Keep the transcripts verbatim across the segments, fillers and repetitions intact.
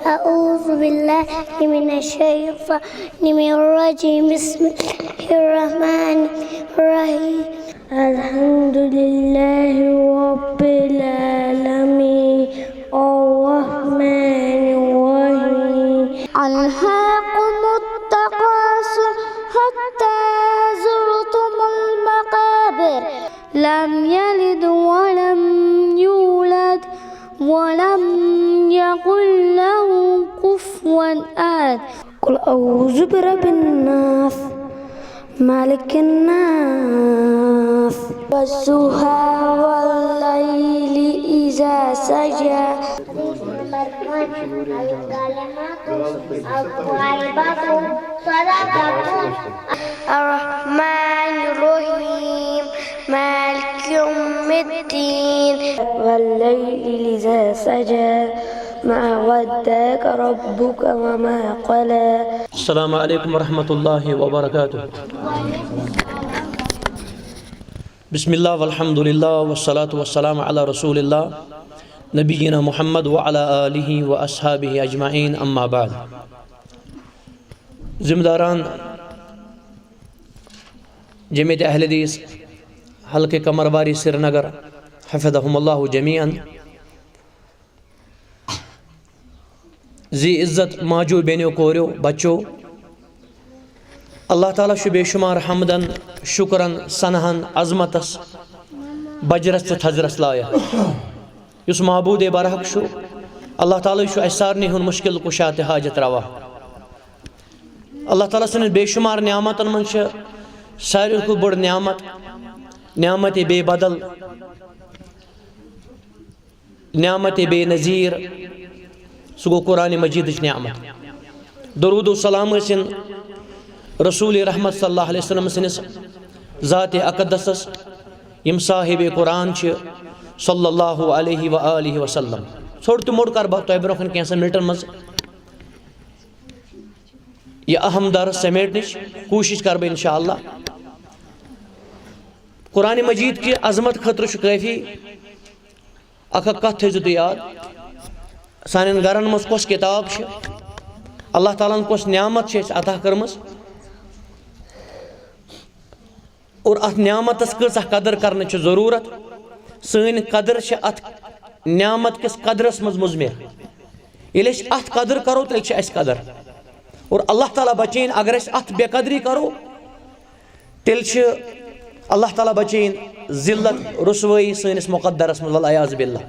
أعوذ بالله من الشيطان الرجيم. بسم الله الرحمن الرحيم. الحمد لله رب العالمين. الرحمن الرحيم. ألهاكم التكاثر حتى زرتم المقابر. لم يلد ولم يولد ولم يكن له كفوا أحد. قل أعوذ برب الناس، ملك الناس، والضحى، والليل إذا سجى. الرحمن الرحيم. مالك يوم الدين. والليل إذا سجى. ما ودعك ربك وما قلى. السلام عليكم ورحمة الله وبركاته. بسم الله والحمد لله والصلاة والسلام على رسول الله نبينا محمد وعلى آله وأصحابه أجمعين، أما بعد. ذمہ داران جمعیت اہل حدیث حلقہ قمرواری سرینگر، حفظهم الله جميعا. ذی عزت ماجو، بیٚنیو، کوریو، بچو، اللہ تعالیٰ چھُ بے شمار حمدن، شکرن، ثناہن، عظمتس، بجرس تہٕ تھزرس لایق، یُس معبود برحق چھُ۔ اللہ تعالیٰ چھُ اسہِ سارنٕے ہُنٛد مشکل کشا تہٕ حاجت روا۔ اللہ تعالیٰ سٕنٛدٮ۪ن بے شمار نعمتن منٛز چھِ ساروی کھۄتہٕ بٔڑ نعمت، نعمت بے بدل، نعمت بے نظیر، سُہ گوٚو قرآن مجیدٕچ نعمت۔ درود و سلام ٲسِن رسول رحمت صلی اللہ علیہ وسلم سٕنٛدِس ذات اقدسس، یِم صاحب قرآن چھِ صلی اللہ علیہ و آلہ وسلم۔ ژھوٚٹ تہٕ موٚٹ کر بہٕ تۄہہِ برونٛہہ کَنہِ کینٛژن منٹن منٛز یہِ اہم درس سمیٹنٕچ کوٗشِش کر بہٕ انشاءاللہ۔ قرآن مجید کہِ عظمت خٲطرٕ چھُ کٲفی اکھ اکھ کتھ تھٲیزیو تُہۍ یاد۔ سانٮ۪ن گرن منٛز کۄس کِتاب چھِ، اللہ تعالیٰ ہن کۄس نعمت چھِ اَسہِ عطا کٔرمٕژ، اور اتھ نعمتس کۭژاہ قدر کرنٕچ چھِ ضروٗرت۔ سٲنۍ قدر چھِ اتھ نعمت کِس قدرس منٛز مضمر۔ ییٚلہِ أسۍ اتھ قدر کرو، تیٚلہِ چھِ اَسہِ قدر۔ اور اللہ تعالیٰ بچٲیِن، اگر أسۍ اتھ بے قدری کرو، تیٚلہِ چھِ اللہ تعالیٰ بچٲیِن ذلت، رسوٲیی سٲنِس مقدرس منٛز، والعیاذ باللہ۔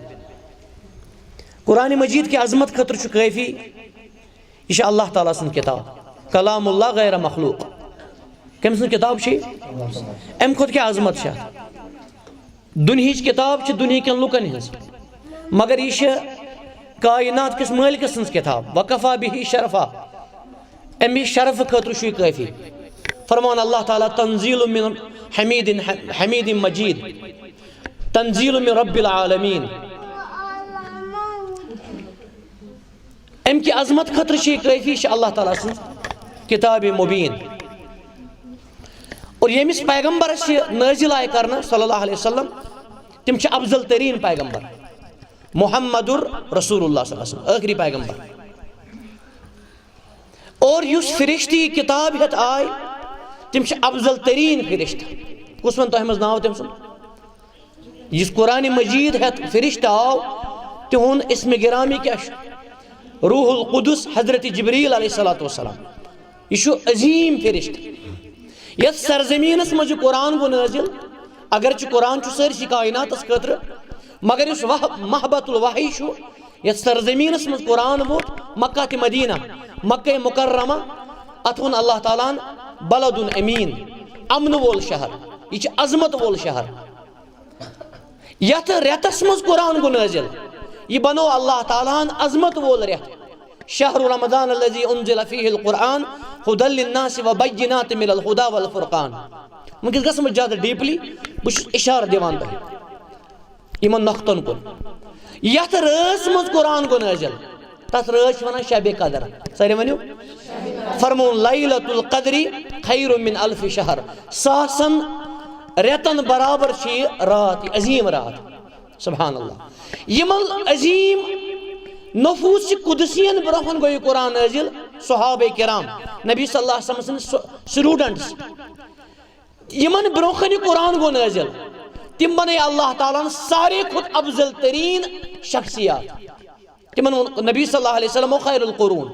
قرآن مجید کہِ عظمت خٲطرٕ چھُ کٲفی، یہِ چھِ اللہ تعالیٰ سٕنٛز کِتاب، کلام اللہ غیر مخلوق۔ کٔمۍ سٕنٛز کِتاب چھِ یہِ؟ اَمہِ کھۄتہٕ کیٛاہ عظمت چھِ اَتھ؟ دُنہِچ کِتاب چھِ دُنہِکٮ۪ن لُکن ہٕنٛز، مگر یہِ چھِ کائنات کِس مٲلکہٕ سٕنٛز کِتاب۔ وکفا بہ شرفا، اَمہِ شرفہٕ خٲطرٕ چھُ یہِ کٲفی۔ فرمان اللہ تعالیٰ، تنزیل من حمید، حمید مجید، تنزیل من رب العالمین۔ اَمہِ کہِ عظمت خٲطرٕ چھِ یہِ کٲفی، چھِ اللہ تعالیٰ سٕنٛز کِتابِ مُبیٖن۔ اور ییٚمِس پیغمبرس یہِ نٲزِل آیہِ کرنہٕ صلی اللہ علیہ وسلم، تِم چھِ افضل تریٖن پیغمبر، محمد رسول اللہ صلی اللہ علیہ وسلم، ٲخری پیغمبر۔ اور یُس فرشتہٕ یہِ کِتاب ہٮ۪تھ آے، تِم چھِ افضل تریٖن فرشتہٕ۔ کُس وَنہِ تۄہہِ منٛز ناو تٔمۍ سُنٛد؟ یُس قرآن مجید ہٮ۪تھ فرشتہٕ آو، تِہُنٛد اسمِ گرامی کیٛاہ چھُ؟ روح القدس حضرت جبریل علیہ الصلوۃ والسلام۔ یہِ چھُ عظیٖم فرشتہٕ۔ یَتھ سرزمیٖنَس منٛز یہِ قرآن گوٚو نٲزِل، اگرچہِ قرآن چھُ سٲرسٕے کائناتَس خٲطرٕ، مگر یُس وح-، مہبت الوحی چھُ، یَتھ سرزمیٖنَس منٛز قرآن ووت، مکہ تہٕ مدینہ، مکہ مکرمہ، اَتھ ووٚن اللہ تعالیٰ ہَن بلد امین، امن وول شہر، یہِ چھُ عظمت وول شہر۔ یتھ رٮ۪تس منٛز قرآن گوٚو نٲزِل، یہِ بنوو اللہ تعالیٰ ہن عظمت وول رٮ۪تھ۔ شہر رمضان الذي انزل فيه القرآن هدى للناس وبينات من الهدى والفرقان۔ وٕنکیٚس گژھٕ بہٕ زیادٕ deeply، بہٕ چھُس اِشارٕ دِوان تۄہہِ یِمن نۄقطن کُن۔ یتھ رٲژ منٛز قرآن گوٚو نٲزِل، تتھ رٲژ چھِ ونان شب قدر۔ سٲری ؤنِو، فرمووُن، لیلۃ القدر خیر من الف شہر۔ ساسن رٮ۪تن برابر چھِ یہِ راتھ، یہِ عظیٖم راتھ۔ سبحان اللہ۔ یِمن عظیٖم نفوس قدسین برونٛہہ کُن گوٚو یہِ قرآن نٲزِل۔ صحابہ کرام، نبی صلی اللہ علیہ وسلم سٕنٛدۍ سُہ-، سٹوڈنٹس، یِمن برونٛہہ کُن یہِ قرآن گوٚو نٲزِل، تِم بنٲے اللہ تعالیٰ ہن ساروی کھۄتہٕ افضل تریٖن شخصیات۔ تِمن ووٚن نبی صلی اللہ علیہ وسلم، "خیر القرون"۔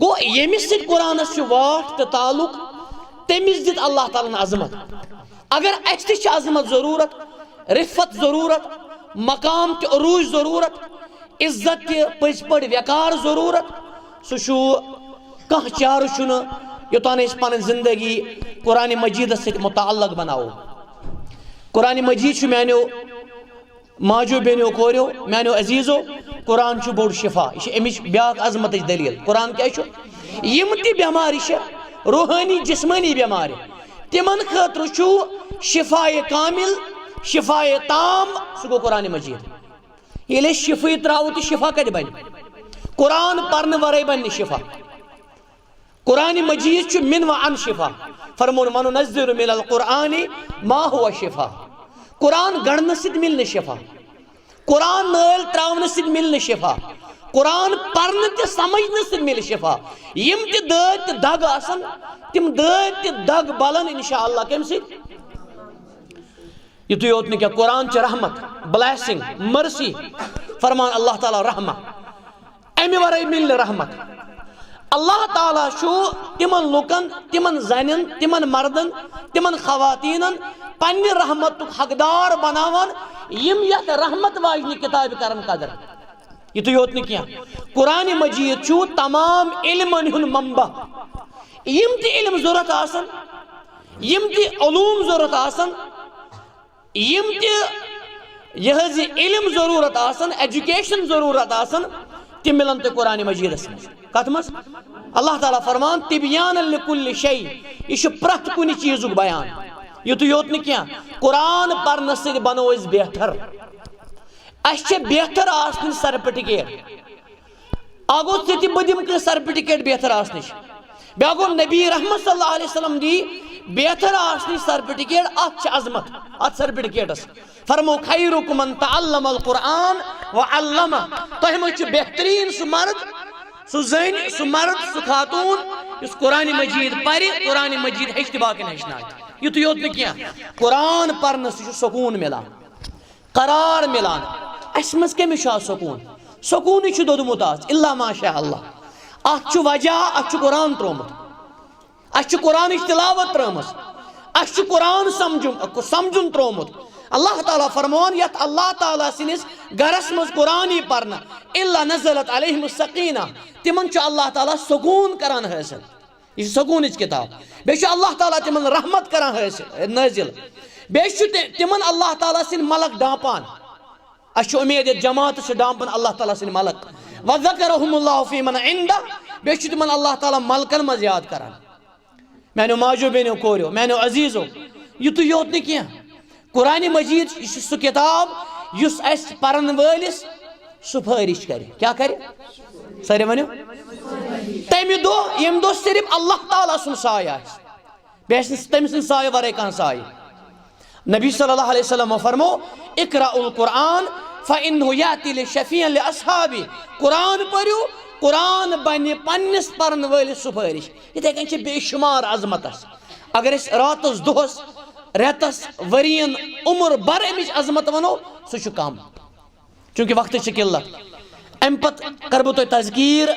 گوٚو، ییٚمِس سۭتۍ قرآنس چھُ واٹھ تہٕ تعلق، تٔمِس دِژ اللہ تعالیٰ ہن عظمت۔ اگر اَسہِ تہِ چھِ عظمت ضروٗرت، رفت ضروٗرت، مقام تہٕ عروج ضروٗرت، عزت تہٕ پٔزۍ پٲٹھۍ وقار ضروٗرت، سُہ چھُ، کانٛہہ چارٕ چھُنہٕ، یوٚتام أسۍ پنٕنۍ زندگی قرآن مجیدس سۭتۍ متعلق بناوو۔ قرآن مجید چھُ میانیو ماجو، بیٚنیو، کوریو، میانیو عزیزو، قرآن چھُ بوٚڑ شفا۔ یہِ چھِ اَمِچ بیٛاکھ عظمتٕچ دٔلیٖل۔ قرآن کیٛاہ چھُ؟ یِم تہِ بٮ۪مارِ چھِ، روحٲنی، جسمٲنی بٮ۪مارِ، تِمن خٲطرٕ چھُ شفایے کامل، شفایے تام، سُہ گوٚو قرآن مجید۔ ییٚلہِ أسۍ شفٲیی ترٛاوو، تہٕ شفا کتہِ بنہِ؟ قرآن پرنہٕ ورٲے بنہِ نہٕ شفا۔ قرآن مجید چھُ من و عن شفا۔ فرمون، "وننزل من القرآن ما هو شفا۔" قرآن گنڈنہٕ سۭتۍ مِلہِ نہٕ شفا۔ قرآن نٲلۍ تراونہٕ سۭتۍ مِلہِ نہٕ شفا۔ قرآن پرنہٕ تہٕ سمجھنہٕ سۭتۍ مِلہِ شفا۔ یِم تہِ دٲدۍ تہٕ دگ آسن، تِم دٲدۍ تہٕ دگ بلن انشاءاللہ۔ کمہِ سۭتۍ؟ یِتُے یوت نہٕ کینٛہہ، قرآن چھِ رحمت، blessing، mercy، فرمان اللہ تعالیٰ رحمہ۔ اَمہِ ورٲے مِلہِ نہٕ رحمت۔ اللہ تعالیٰ چھُ تِمن لُکن، تِمن زنٮ۪ن، تِمن مردن، تِمن خواتیٖنن پننہِ رحمتُک حقدار بناوان، یِم یتھ رحمت واجنہِ کِتابہِ کرن قدر۔ یِتُے یوت نہٕ کینٛہہ، قرآن مجید چھُ تمام علمن ہُنٛد منبع۔ یِم تہِ علم ضروٗرت آسن، یِم تہِ علوم ضروٗرت آسن، یِم تہِ یہِ حظ یہِ علم ضروٗرت آسن، education ضروٗرت آسن، تِم مِلن تۄہہِ قرآن مجیدس منٛز۔ کتھ منٛز؟ اللہ تعالیٰ فرمان، "تبیانا لکل شیء"، یہِ چھُ پرٛٮ۪تھ کُنہِ چیٖزُک بیان۔ یِتُے یوت نہٕ کینٛہہ، قرآن پرنہٕ سۭتۍ بنو أسۍ بہتر۔ اَسہِ چھِ بہتر آسنٕچ certificate۔ اکھ گوٚو، ژٕ تہِ بہٕ دِمہٕ کٲنٛسہِ certificate بہتر آسنٕچ۔ بیٛاکھ گوٚو، نبی رحمت صلی اللہ علیہ وسلم دی بہتر آسنٕچ certificate۔ اتھ چھِ عظمت، اتھ certificateس۔ فرمو، "خیرکم من تعلم القرآن وعلمہ"۔ تۄہہِ منٛز چھُ بہتریٖن سُہ مرد، سُہ زٔنۍ، سُہ مرد، سُہ خاتوٗن، یُس قرآن مجید پرِ، قرآن مجید ہیٚچھِ تہٕ باقین ہیٚچھناوِ۔ یِتُے یوت نہٕ کینٛہہ، قرآن پرنہٕ سۭتۍ چھُ سکوٗن مِلان۔ قرار مِلان۔ اَسہِ منٛز کٔمِس چھُ آز سکوٗن؟ سکوٗنٕے چھُ دوٚدمُت آز، الا ماشاء اللہ۔ اَتھ چھُ وجہ، اَتھ چھُ قرآن ترٛوومُت۔ اَسہِ چھُ قرآنٕچ تلاوت ترٲومٕژ۔ اَسہِ چھُ قرآن سمجھُن، سمجھُن ترٛوومُت۔ اللہ تعالیٰ فرمووُن، یَتھ اللہ تعالیٰ سٕنٛدِس گرس منٛز قرآن یی پرنہٕ، الا نزلت علیہم السکینہ، تِمن چھُ اللہ تعالیٰ سکوٗن کران حٲصِل۔ یہِ چھِ سکوٗنٕچ کِتاب۔ بیٚیہِ چھُ اللہ تعالیٰ تِمن رحمت کران حٲصِل، نٲزِل۔ بیٚیہِ چھُ تہِ-، تِمن اللہ تعالیٰ سٕنٛدۍ ملک ڈانپان۔ اَسہِ چھِ اُمید، یَتھ جماعتس چھِ ڈانپان اللہ تعالیٰ سٕنٛدۍ ملک۔ وذکرہم اللہ فی من عندہ، بیٚیہِ چھُ تِمن اللہ تعالیٰ ملکن منٛز یاد کران۔ میانیو ماجو، بیٚنیو، کوریو، میانیو عزیزو، یِتُے یوت نہٕ کینٛہہ، قرآن مجید، یہِ چھُ سُہ کِتاب یُس اَسہِ پرن وٲلِس سفٲرِش کرِ۔ کیٛاہ کرِ؟ سٲری ؤنِو۔ تَمہِ دۄہ، ییٚمہِ دۄہ صرف اللہ تعالیٰ سُنٛد سایہِ آسہِ، بیٚیہِ آسہِ نہٕ تٔمۍ سٕنٛدِ سایہِ ورٲے کانٛہہ سایہِ۔ نبی صلی اللہ علیہ وسلم فرمو، "اقرأ القرآن فإنه یأتی لشفیع لأصحابی"۔ قرآن پٔرِو، قرآن بنہِ پننِس پرن وٲلِس سفٲرِش۔ یِتھے کٔنۍ چھِ بے شمار عظمتس۔ اگر أسۍ راتس، دۄہس، رٮ۪تس، ؤرین، عمر بھر امِچ عظمت ونو، سُہ چھُ کم، چونکہ وقتٕچ چھِ قلت۔ امہِ پتہٕ کرٕ بہٕ تۄہہِ تذکیر،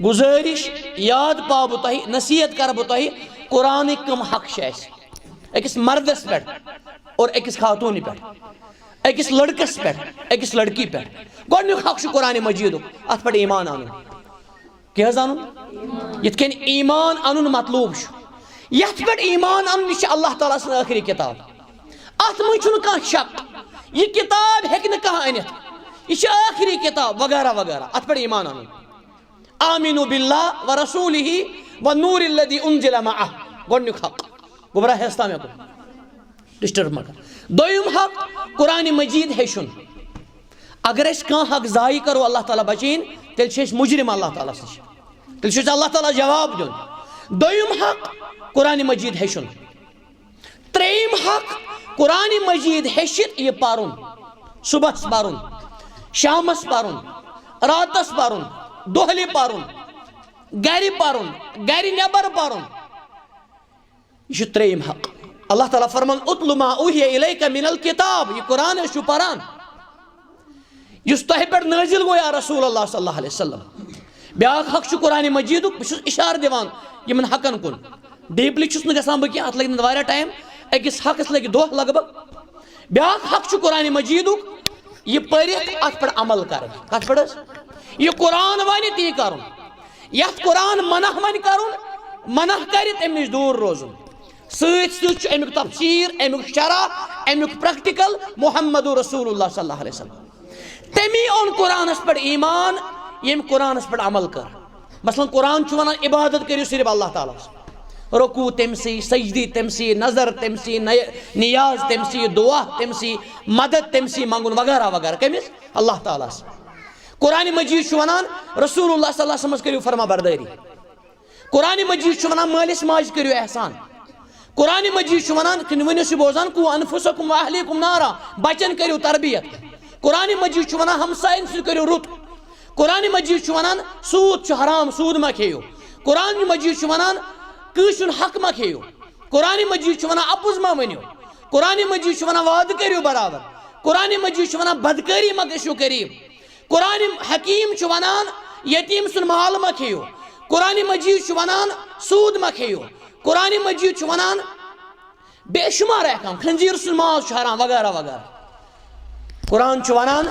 گزٲرش، یاد پاوٕ بہٕ تۄہہِ، نصیحت کرٕ بہٕ تۄہہِ، قرآنٕکۍ کم حق چھِ اسہِ أکِس مردس پٮ۪ٹھ اور أکِس خاتوٗنہِ پٮ۪ٹھ، أکِس لڑکس پٮ۪ٹھ، أکِس لڑکی پٮ۪ٹھ۔ گۄڈنیُک حق چھُ قرآن مجیدُک، اتھ پٮ۪ٹھ ایمان انُن۔ کیٛاہ حظ انُن؟ یِتھ کٔنۍ ایمان انُن مطلوب چھُ، یتھ پٮ۪ٹھ ایمان انُن، یہِ چھِ اللہ تعالیٰ سٕنٛز ٲخری کتاب۔ اتھ منٛز چھُنہٕ کانٛہہ شک، یہِ کتاب ہیٚکہِ نہٕ کانٛہہ أنِتھ، یہِ چھِ ٲخری کتاب، وغیرہ وغیرہ۔ اتھ پٮ۪ٹھ ایمان انُن۔ آمنوا باللہ ورسولہ والنور الذی انزل معہ۔ گۄڈنیُک حق۔ گوٚبرا ہیٚس تام ہیٚکُن۔ ڈسٹرب مہ کر۔ دوٚیُم حق، قرآن مجید ہیٚچھُن۔ اگر أسۍ کانٛہہ حق ضایع کرو، اللہ تعالیٰ بچٲیِن، تیٚلہِ چھِ أسۍ مجرم اللہ تعالیٰ سٕنٛدۍ۔ تیٚلہِ چھُ اَسہِ اللہ تعالیٰ جواب دیُن۔ دوٚیُم حق، قرآن مجید ہیٚچھُن۔ ترٛیٚیِم حق، قرآن مجید ہیٚچھِتھ یہِ پرُن، صبحس پرُن، شامس پرُن، راتس پرُن، دۄہلہِ پرُن، گرِ پرُن، گرِ نٮ۪بر پرُن۔ یہِ چھُ ترٛیٚیِم حق۔ اللہ تعالیٰ فرمان، "اتل ما اوحی الیک من الکتاب"، یہِ قرآن ٲسِو پران، یُس تۄہہِ پٮ۪ٹھ نٲزِل گوٚو یا رسول اللہ صلی اللہ علیہ وسلم۔ بیٛاکھ حق چھُ قرآن مجیدُک، بہٕ چھُس اِشارٕ دِوان یِمن حقن کُن۔ Deeply چھُس نہٕ گژھان بہٕ کینٛہہ، اَتھ لَگہِ نہٕ واریاہ time، أکِس حقس لَگہِ دۄہ لگ بگ۔ بیٛاکھ حق چھُ قرآن مجیدُک، یہِ پٔرِتھ اَتھ پٮ۪ٹھ عمل کَرُن۔ کَتھ پٮ۪ٹھ حظ؟ یہِ قرآن وَنہِ تی کَرُن۔ یَتھ قرآن منع وَنہِ کَرُن، منع کَرِ تَمہِ نِش دوٗر روزُن۔ سۭتۍ سۭتۍ چھُ اَمیُک تفسیٖر، اَمیُک شرح، اَمیُک practical محمد رسول اللہ صلی اللہ علیہ وسلم۔ تٔمی اوٚن قرآنَس پٮ۪ٹھ ایمان، ییٚمۍ قرآنَس پٮ۪ٹھ عمل کٔر۔ مثلاً قرآن چھُ وَنان، عبادت کٔرِو صرف اللہ تعالیٰ ہَس۔ رکوع تٔمۍ سٕے، سجدی تٔمۍ سٕے، نظر تٔمۍ سٕے، نَے-، نیاز تٔمۍ سٕے، دعا تٔمۍ سٕے، مدد تٔمۍ سٕے منٛگُن وغیرہ وغیرہ۔ کٔمِس؟ اللہ تعالیٰ ہَس۔ قرآن مجیٖد چھُ وَنان، رسول اللہ صلی اللہ علیہ وسلمَس کٔرِو فرما بردٲری۔ قرآن مجیٖد چھُ وَنان، مٲلِس ماجہِ کٔرِو احسان۔ قرآن مجیٖد چھُ وَنان، کِنہٕ وٕنِو چھِ بوزان، "قُوا أَنفُسَكُمْ وَأَهْلِيكُمْ نَارًا"، بَچَن کٔرِو تربیت۔ قرآن مجیٖد چھُ وَنان، ہمساین سۭتۍ کٔرِو رُت۔ قرآن مجیٖد چھُ وَنان، سوٗد چھُ حرام، سوٗد مہ کھیٚیِو۔ قرآن مجیٖد چھُ وَنان، کٲنٛسہِ ہُنٛد حق مہ کھیٚیِو۔ قرآن مجیٖد چھُ وَنان، اَپُز مہ ؤنِو۔ قرآن مجیٖد چھُ وَنان، وعدٕ کٔرِو برابر۔ قرآن مجیٖد چھُ وَنان، بدکٲری مہ گٔژھِو قریٖب۔ قرآن حکیٖم چھُ وَنان، یتیٖم سُنٛد مال مہ کھیٚیِو۔ قرآن مجیٖد چھُ وَنان، سوٗد مہ کھیٚیِو۔ قرآن مجیٖد چھُ وَنان، بے شُمار احکام، خنزیٖر سُنٛد ماز چھُ حرام وغیرہ وغیرہ۔ قرآن چھُ وَنان،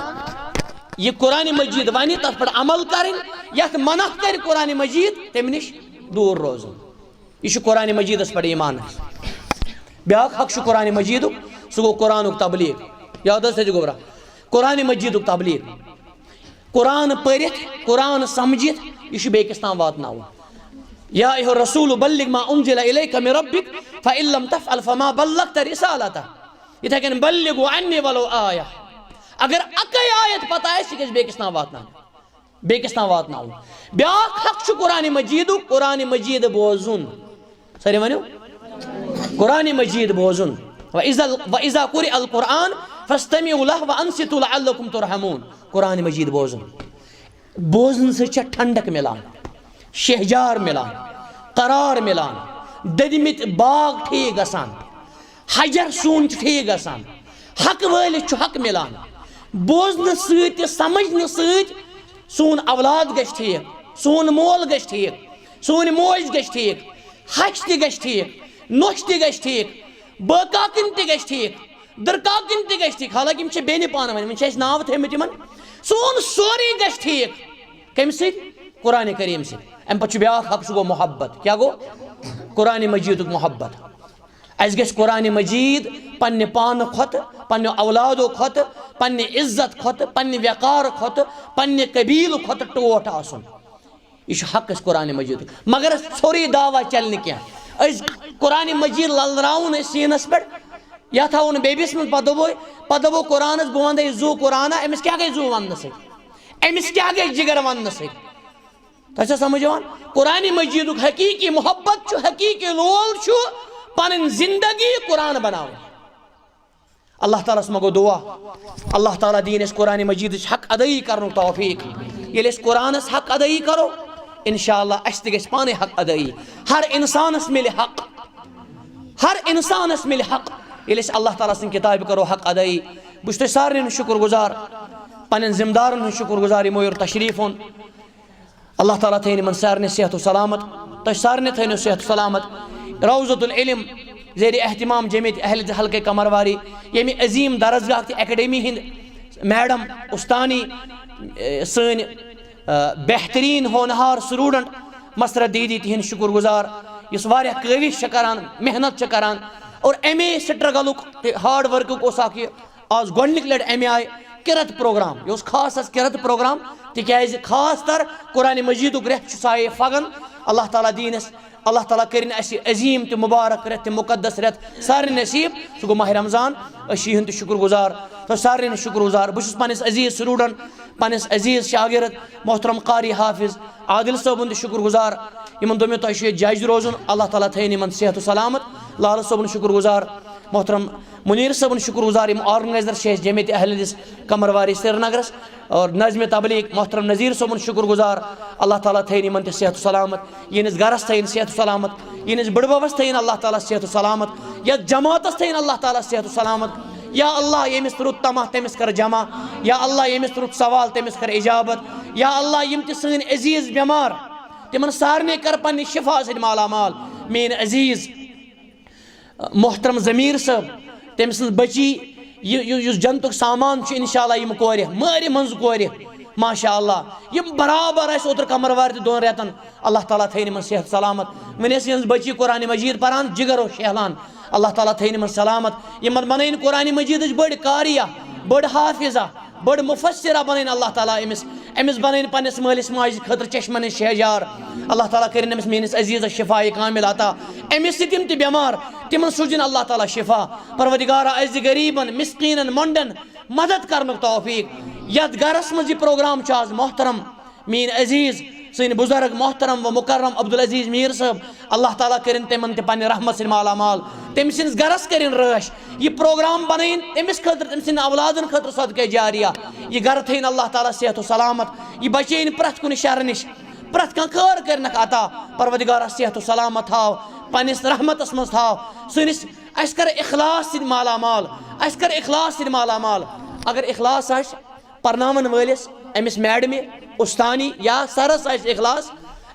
یہِ قرآن مجیٖد وَنہِ، تَتھ پٮ۪ٹھ عمل کَرٕنۍ، یَتھ منع کَرِ قرآن مجیٖد، تَمہِ نِش دوٗر روزُن۔ یہِ چھُ قرآن مجیٖدَس پٮ۪ٹھ ایمان۔ بیٛاکھ حق چھُ قرآن مجیٖدُک، سُہ گوٚو قرآنُک تبلیغ۔ یاد حظ تھٲیزِ گوٚبرا، قرآن مجیٖدُک تبلیغ۔ قرآن پٔرِتھ، قرآن سمجھِتھ، یہِ چھُ بیٚکِس تام واتناوُن۔ یا ایھا الرسول بلغ ما انزل الیک من ربک فان لم تفعل فما بلغت رسالتہ۔ یِتھے کٔنۍ بلغوا عنی ولو آیہ۔ اگر اَکٕے آیت پتہ آسہِ، یہِ گژھِ بیٚکِس تام واتناوُن۔ بیٚکِس تام واتناوُن۔ بیٛاکھ حق چھُ قرآن مجیٖدُک، قرآن مجیٖد بوزُن۔ سٲری ؤنِو، قرآن مجیٖد بوزُن۔ وَإِذَا، وَإِذَا قُرِئَ الْقُرْآنُ فَاسْتَمِعُوا لَهُ وَأَنصِتُوا لَعَلَّكُمْ تُرْحَمُونَ۔ قرآن مجیٖد بوزُن۔ بوزنہٕ سۭتۍ چھےٚ ٹھنڈک مِلان، شہجار مِلان، قرار مِلان، دٔدمٕتۍ باغ ٹھیٖک گژھان۔ حجر سون چھُ ٹھیٖک گژھان، حق وٲلِس چھُ حق مِلان۔ بوزنہٕ سۭتۍ تہٕ سمجھنہٕ سۭتۍ سون اولاد گژھِ ٹھیٖک، سون مول گژھِ ٹھیٖک، سٲنۍ موج گژھِ ٹھیٖک، ہَش تہِ گژھِ ٹھیٖک، نۄش تہِ گژھِ ٹھیٖک، بٲے کاکٕنۍ تہِ گژھِ ٹھیٖک، دٕرکاکٕنۍ تہِ گژھِ ٹھیٖک۔ حالانکہ یِم چھِ بیٚنہِ پانہٕ ؤنۍ، وۄنۍ چھِ اَسہِ ناو تھٲومٕتۍ یِمَن۔ سون سورُے گژھِ ٹھیٖک۔ کَمہِ سۭتۍ؟ قرآن کریم سۭتۍ۔ اَمہِ پَتہٕ چھُ بیٛاکھ حق، سُہ گوٚو محبت۔ کیٛاہ گوٚو؟ قرآن مجیٖدُک محبت۔ اَسہِ گژھِ قرآن مجیٖد پننہِ پانہٕ کھۄتہٕ، پننہِ اولادو کھۄتہٕ، پننہِ عزت کھۄتہٕ، پننہِ وقار کھۄتہٕ، پننہِ قبیٖلہٕ کھۄتہٕ ٹوٹھ آسُن۔ یہِ چھُ حق اَسہِ قرآن مجیٖدُک۔ مگر ژھوٚرُے دعویٰ چلہِ نہٕ کینٛہہ۔ أسۍ قرآن مجیٖد للراوُن أسۍ سیٖنَس پٮ۪ٹھ، یَتھ ہاوُن بیٚبِس منٛز، پَتہٕ دَپو، پَتہٕ دَپو قرآنَس، "بہٕ وَنہٕ زُو قرآنہ"، أمِس کیٛاہ گٔے زُو وَننہٕ سۭتۍ؟ أمِس کیٛاہ گٔے جِگر وَننہٕ سۭتۍ؟ تۄہہِ چھا سمجھ یِوان؟ قرآن مجیٖدُک حقیٖقی محبت چھُ، حقیٖقی لول چھُ پنٕنۍ زندگی قرآن بناوٕنۍ۔ اللہ تعالیٰ ہَس منٛگو دعا، اللہ تعالیٰ دِیِن اَسہِ قرآن مجیٖدٕچ حق ادٲیی کرنُک توفیٖق۔ ییٚلہِ أسۍ قرآنَس حق ادٲیی کرو، انشاءاللہ اَسہِ تہِ گژھِ پانَے حق ادٲیی۔ ہر انسانَس مِلہِ حق، ہر انسانَس مِلہِ حق۔ ییٚلہِ أسۍ اللہ تعالیٰ سٕنٛدِ کِتابہِ کرو حق ادٲیی، بہٕ چھُس تۄہہِ سارنٕے ہُنٛد شُکُر گُزار، پننٮ۪ن ذمہٕ دارن ہُنٛد شُکُر گُزار، یِمو یور تشریٖف اوٚن۔ اللہ تعالیٰ تھٲیِن یِمن سارنٕے صحت و سلامت، تۄہہِ سارنٕے تھٲینو صحت و سلامت۔ روضۃ العلم زیر اہتمام جمعیت اہل حلقہ قمرواری، ییٚمہِ عظیٖم درسگاہ تہٕ اکیڈمی ہٕنٛدۍ میڈم استانی، اے، سٲنۍ، آ، بہتریٖن ہونہار سٹوڈنٹ مسرت دیدی، تِہِنٛد شُکُر گُزار، یُس واریاہ کٲوِش چھےٚ کران، محنت چھےٚ کران اور اَمے سٹرگلُک تہٕ ہارڈ ورکُک اوس اکھ یہِ آز گۄڈٕنِکۍ لٹہِ اَمہِ آیہِ قرت پروگرام۔ یہِ اوس خاص حظ قرت پروگرام، تِکیازِ خاص طور قرآن مجیدُک رٮ۪تھ چھُ سایے فگن۔ اللہ تعالیٰ دِیِن اَسہِ، اللہ تعالیٰ کٔرِن اَسہِ یہِ عظیٖم تہٕ مُبارک رٮ۪تھ تہٕ مُقدس رٮ۪تھ سارنٕے نصیٖب۔ سُہ گوٚو ماہِ رمضان، أسۍ چھِ یِہُنٛد تہِ شُکُر گُزار، تۄہہِ سارنٕے ہُنٛد شُکُر گُزار۔ بہٕ چھُس پننِس عزیٖز سٹوڈنٹ، پننِس عزیٖز شاگرد محترم قاری حافظ عادل صٲبُن تہِ شُکُر گُزار، یِمن دوٚپ مےٚ تۄہہِ چھُ ییٚتہِ جج روزُن، اللہ تعالیٰ تھٲیِن یِمن صحت و سلامت۔ لالہٕ صٲبُن شُکُر گُزار، محترم منیر صٲبُن شُکُر گُزار، یِم organizer چھِ اَسہِ جمعیت اہل حدیث کمرواری سرینگرس اور نظم تبلیغ محترم نذیر صٲبُن شُکُر گُزار۔ اللہ تعالیٰ تھٲیِن یِمن تہِ صحت و سلامت، یِہنٛدِس گرس تھٲیِن صحت و سلامت، یِہنٛدِس بٕڈببس تھٲیِن اللہ تعالیٰ صحت و سلامت، یتھ جماعتس تھٲیِن اللہ تعالیٰ صحت و سلامت۔ یا اللہ، ییٚمِس رُت طمع تٔمِس کر جمع، یا اللہ، ییٚمِس رُت سوال تٔمِس کر اجابت۔ یا اللہ، یِم تہِ سٲنۍ عزیز بٮ۪مار، تِمن سارنٕے کر پننہِ شفا سۭتۍ مالا مال۔ میٲنۍ عزیز محترم ضمیٖر صٲب، تٔمۍ سٕنٛز بٔچی، یہِ، یہِ، یُس جنتُک سامان چھُ، انشاءاللہ یِم کورِ، مٲرِ منٛز کورِ، ماشاءاللہ، یِم برابر اَسہِ اوترٕ کمروارِ تہِ دۄن رٮ۪تن۔ اللہ تعالیٰ تھٲیِن یِمن صحت سلامت۔ وۄنۍ ٲس یِہٕنٛز بٔچی قرآن مجید پران، جگر اوس شیہلان۔ اللہ تعالیٰ تھٲیِن یِمن سلامت۔ یِمن بنٲیِن قرآن مجیدٕچ بٔڑ قاریہ، بٔڑ حافظہ، بٔڑ مفسرہ بنٲیِن اللہ تعالیٰ أمِس۔ أمِس بنٲیِن پننِس مٲلِس ماجہِ خٲطرٕ چشمن ہٕنٛز شہجار۔ اللہ تعالیٰ کٔرِن أمِس میٲنِس عزیزس شفا کامل عطا۔ أمِس سۭتۍ یِم تہِ بٮ۪مار، تِمن سوٗزِن اللہ تعالیٰ شفا۔ پروردگارا، اَسہِ دِ غریٖبن، مسکیٖنن، مۄنڈن مدد کرنُک توفیق۔ یتھ گرس منٛز یہِ پروگرام چھُ آز محترم میٲنۍ عزیز، سٲنۍ بزرگ محترم و مکرم عبدالعزیز میر صٲب، اللہ تعالیٰ کٔرِن تِمن تہِ پننہِ رحمت سۭتۍ مالا مال۔ تٔمۍ سٕنٛدِس گرس کٔرِن رٲچھ۔ یہِ پروگرام بنٲیِن تٔمِس خٲطرٕ، تٔمۍ سٕنٛدٮ۪ن اولادن خٲطرٕ صدقے جاریہ۔ یہِ گرٕ تھٲیِن اللہ تعالیٰ صحت و سلامت۔ یہِ بچٲیِن پرٛٮ۪تھ کُنہِ شرٕ نِش۔ پرٛٮ۪تھ کانٛہہ خٲر کٔرِنَکھ عطا۔ پروردگارا، صحت و سلامت تھاو، پننِس رحمتس منٛز تھاو۔ سٲنِس، اَسہِ کر اخلاص سۭتۍ مالا مال۔ اَسہِ کر اخلاص سۭتۍ مالا مال۔ اگر اخلاص آسہِ، پرناون وٲلِس، أمِس میڈمہِ، استانی یا سرس آسہِ اخلاص،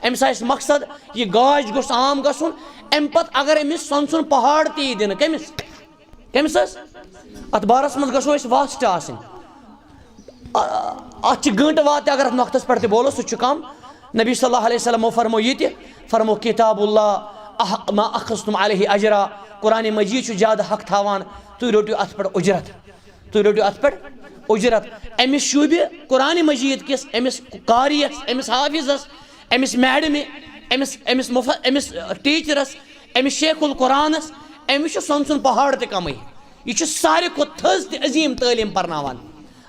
أمِس آسہِ مقصد، یہِ گاش گوٚژھ عام گژھُن۔ امہِ پتہٕ اگر أمِس سۄنہٕ سُنٛد پہاڑ تہِ یی دِنہٕ، کٔمِس؟ کٔمِس حظ؟ اتھ بارس منٛز گژھو أسۍ vast آسٕنۍ۔ آ، اتھ چھِ گٲنٹہٕ واد تہِ اگر اتھ نۄقطس پٮ۪ٹھ تہِ بولو، سُہ چھُ کم۔ نبی صلی اللہ علیہ وسلمو فرمو یہِ تہِ، فرمو، "کتاب اللہ احق ما اخذتم علیہ اجرا"، قرآن مجید چھُ زیادٕ حق تھاوان، تُہۍ رٔٹِو اتھ پٮ۪ٹھ اجرت۔ تُہۍ رٔٹِو اَتھ پٮ۪ٹھ اُجرت۔ أمِس شوٗبہِ قرآن مجیٖد کِس، أمِس قاریَس، أمِس حافظَس، أمِس میڈمہِ، أمِس، أمِس مُف-، أمِس ٹیٖچرَس، أمِس شیخ القرآنَس، أمِس چھُ سۄنہٕ سُنٛد پہاڑ تہِ کَمٕے۔ یہِ چھُ ساروی کھۄتہٕ تھٔز تہٕ عظیٖم تعلیٖم پَرناوان۔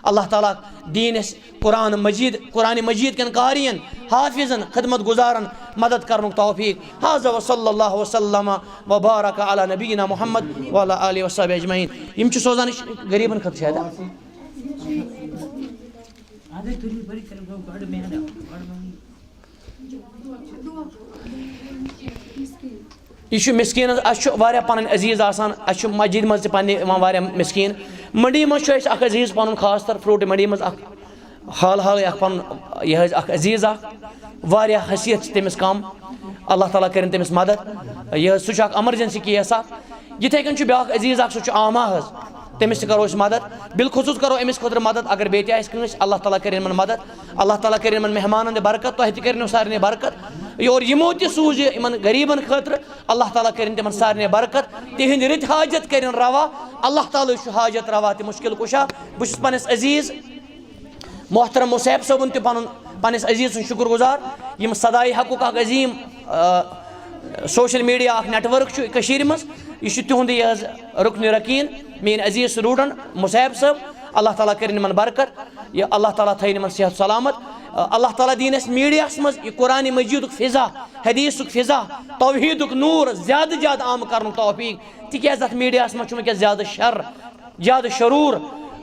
اللہ تعالیٰ دِیِن اَسہِ قرآن مجیٖد، قرآن مجیٖد کٮ۪ن قارِین، حافظن، خدمت گزارن مدد کرنُک توفیق۔ هذا وصلى الله وسلم وبارك على نبينا محمد وعلى آله وصحبه أجمعين۔ یِم چھِ سوزان، یہِ چھِ غریٖبن خٲطرٕ شاید، ہا؟ یہِ چھُ مِسکیٖنَس، اَسہِ چھُ واریاہ پَنٕنۍ عزیٖز آسان، اَسہِ چھُ مسجدِ منٛز تہِ پَنٕنہِ یِوان واریاہ مِسکیٖن۔ مٔنٛڈی منٛز چھُ اَسہِ اَکھ عزیٖز پَنُن خاص طور فروٗٹ مٔنٛڈی منٛز اَکھ حال حالٕے اَکھ پَنُن یہِ حظ اَکھ عزیٖز اَکھ، واریاہ حیثیت چھِ تٔمِس کَم، اللہ تعالیٰ کٔرِنۍ تٔمِس مَدَد۔ یہِ حظ سُہ چھُ اَکھ emergency case اَکھ۔ یِتھَے کٔنۍ چھُ بیٛاکھ عزیٖز اَکھ، سُہ چھُ آما حظ، تٔمِس تہِ کَرو أسۍ مَدَد۔ بالخصوٗص کَرو أمِس خٲطرٕ مَدَد، اگر بیٚیہِ تہِ آسہِ کٲنٛسہِ، اللہ تعالیٰ کٔرِنۍ یِمَن مَدَد۔ اللہ تعالیٰ کٔرِنۍ یِمَن مہمانَن تہِ برکت، تۄہہِ تہِ کٔرِنو سارنٕے برکت۔ یور یِمو تہِ سوٗز یہِ یِمَن غریٖبَن خٲطرٕ، اللہ تعالیٰ کٔرِنۍ تِمَن سارنٕے برکت۔ تِہِنٛدۍ رٕتۍ حاجت کٔرِنۍ روا۔ اللہ تعالیٰ چھُ حاجت روا تہِ مُشکِل کُشا۔ بہٕ چھُس پنٛنِس عزیٖز محترم مُصعب صٲبُن تہِ پَنُن، پنٛنِس عزیٖز سُنٛد شُکُر گُزار، یِم صدائے حقُک اَکھ عظیٖم، آ، social media اَکھ network چھُ کٔشیٖرِ منٛز۔ یہِ چھُ تِہُنٛدُے یہِ حظ رُکنِ رکیٖن، میٛٲنۍ عزیٖز student مُصعب صٲب۔ اللہ تعالیٰ کٔرِنۍ یِمَن برکت، یہِ اللہ تعالیٰ تھٲیِن یِمَن صحت سلامت۔ آ، اللہ تعالیٰ دِیِن اَسہِ میٖڈیاہَس منٛز یہِ قرآن مجیٖدُک فضا، حدیٖثُک فضا، توحیٖدُک نوٗر زیادٕ زیادٕ عام کَرنُک توفیٖق، تِکیٛازِ اَتھ میٖڈیاہَس منٛز چھُ وٕنکیٚس زیادٕ شر، زیادٕ شروٗر۔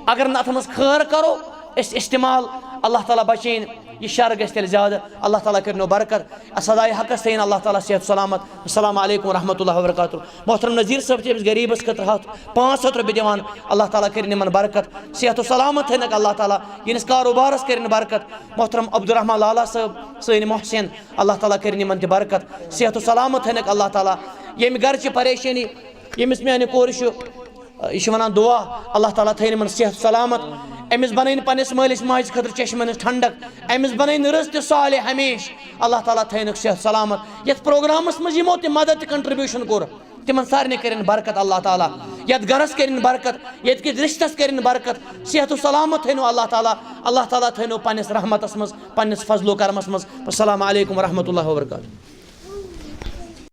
اگر نہٕ اَتھ منٛز خٲر کَرو أسۍ استعمال، اللہ تعالیٰ بچٲیِن، یہِ شر گژھِ تیٚلہِ زیادٕ۔ اللہ تعالیٰ کٔرِنو برکت، اَتھ صدائے حقَس تھٲیِن اللہ تعالیٰ صحت سلامت۔ السلام علیکم ورحمۃ اللہ وبرکاتہ۔ محترم نذیٖر صٲب چھِ أمِس غریٖبَس خٲطرٕ ہَتھ، پانٛژھ ہَتھ رۄپیہِ دِوان۔ اللہ تعالیٰ کٔرِنۍ یِمَن برکت، صحت و سلامت تھٲینَکھ اللہ تعالیٰ، یِہِنٛدِس کاروبارَس کٔرِنۍ برکت۔ محترم عبدالرحمان لالا صٲب، سٲنۍ محسن، اللہ تعالیٰ کٔرِنۍ یِمَن تہِ برکت، صحت و سلامت تھٲینَکھ اللہ تعالیٰ۔ ییٚمہِ گَرٕ چھِ پریشٲنی، ییٚمِس میانہِ کورِ چھُ، یہِ چھِ وَنان دُعا، اللہ تعالیٰ تھٲیِن یِمَن صحت سلامت، أمِس بَنٲیِن پنٛنِس مٲلِس ماجہِ خٲطرٕ چشمَن ہٕنٛز ٹھنڈک، أمِس بَنٲیِن رٕژ تہِ صالح ہمیشہِ، اللہ تعالیٰ تھٲینَکھ صحت سلامت۔ یَتھ پروگرامَس منٛز یِمو تہِ مَدَد تہٕ contribution کوٚر، تِمَن سارنٕے کٔرِنۍ برکت اللہ تعالیٰ، یَتھ گَرَس کٔرِنۍ برکت، ییٚتہِ کِس رِشتَس کٔرِنۍ برکت، صحت و سلامت تھٲینو اللہ تعالیٰ، اللہ تعالیٰ تھٲینو پنٛنِس رحمتَس منٛز، پنٛنِس فضل و کرمَس منٛز۔ السلام علیکم ورحمۃ اللہ وبرکاتہ۔